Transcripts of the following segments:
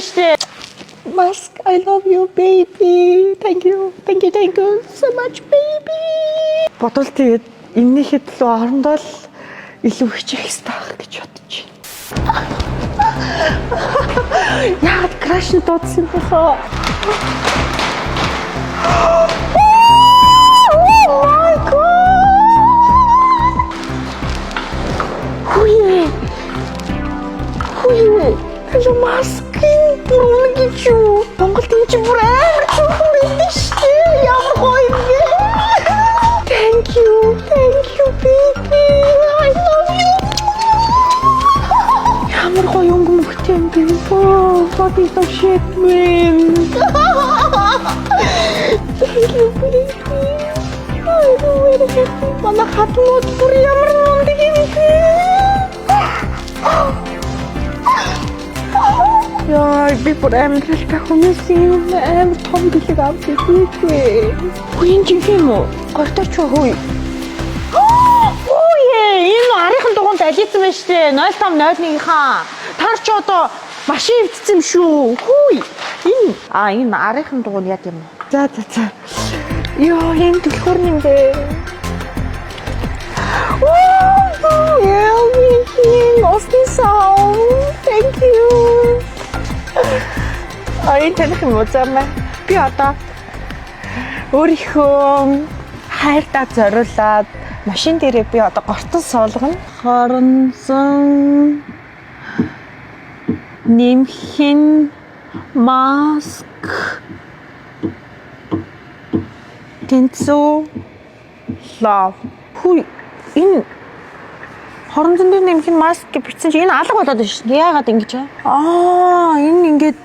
байна шүү дээ. Mask, I love you, baby. Thank you. Thank you. Thank you so much, baby. Бодвол тэгээд энэнийхээ төлөө орондоо л илүү хичээх хэрэгтэй байх гэж бодож байна. Яагаад crush нь дуудсан юм бохоо? Oh my God! Хүүе! Хүүе! Тэр маск нь бүр үнэ гэж юу? Монголд энэ чинь бүр амар цөөхөн байдаг шүү дээ. Ямар гоё юм бэ? Thank you. Thank you, baby. I love you. Ямар гоё өнгө мөхтэй юм бэ? Oh, what is the shit, man? Thank you, baby. I'm very happy. Манай хатнууд бүр ямар мундаг юм бэ? Яа, би бүр амьдралдаа хүмүүсийн юм амар том бэлэг авч ирээгүй. Хүү, энэ жинхэнэ юм уу? Гортооч хүү. Үе, энэ арийнхын дугуйнд алийцсан байж тээ. 0501-ийнхаа. Тар ч одоо машин эвдсэн юм шүү. Хүү. Энэ энэ арийнхын дугуйнд яд юм уу? За. Йоо, энэ түлхүүр юм бэ. Oh, yeah, Austin sound. Thank you. Ай, таних юм уу, замаа. Би одоо өөрийнхөө хайртаа зориулаад машин дээрээ би одоо гортон суулгана. Хоронзон нэмхэн маск тэнцүү love. Хүй, энэ хоронзон дээр нэмэх нь маск гэж бичсэн чи энэ алга болоод байна шүү дээ. Яагаад ингэж вэ? Аа, энэ ингээд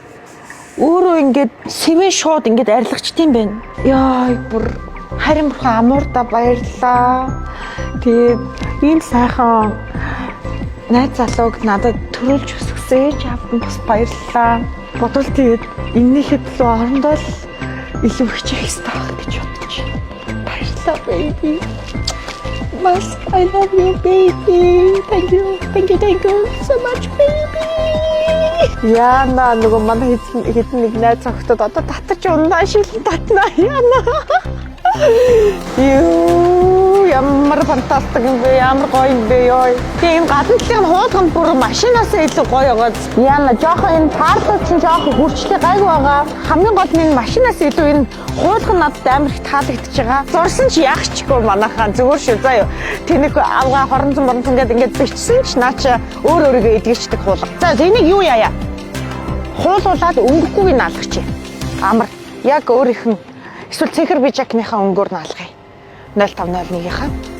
өөрөө ингээд сэвэн шууд ингээд арилгачт юм байна. Яа, бүр харин бурхан амуурда баярлаа. Тэгээд ийм сайхан найз залууг надад төрүүлж өсгсөн ээж аавд нь бас баярлалаа. Бодвол тэгээд энэнийхээ төлөө орондоо л илүү хичээх хэрэгтэй байх гэж бодож байна. Баярлалаа, baby. Mask, I love you, baby. Thank you. Thank you. Thank you so much, baby. Яна, нөгөө манай хэдэн хэдэн нэг найз охтод одоо татаж унаа, шилэн татнаа, яна. Юу, ямар фантастик юм бэ? Ямар гоё юм бэ, ёо. Тэгээ энэ гадна талын хуулганд бүр машинаас илүү гоё байгаа. Яна, жоохон энэ парлуу чинь жоохон хурцлыг гайгүй байгаа. Хамгийн гол нь энэ машинаас илүү энэ хуулган надад амар их таалагдчихж байгаа. Зурсан чи яах чгүй манайхаа зүгээр шүү заа юу. Тэнэг авгаа хоронзон моронзон гэдэг ингээд бичсэн ч наа чи өөр өөрийгөө эдгэждэг хуулга. За, энийг юу яая? Хуулуулаад өнгөгүй наалгачих. Амар. Яг өөрийнх нь эсвэл цэнхэр пиджакныхаа өнгөөр наалгая. 0501-ийнхаа.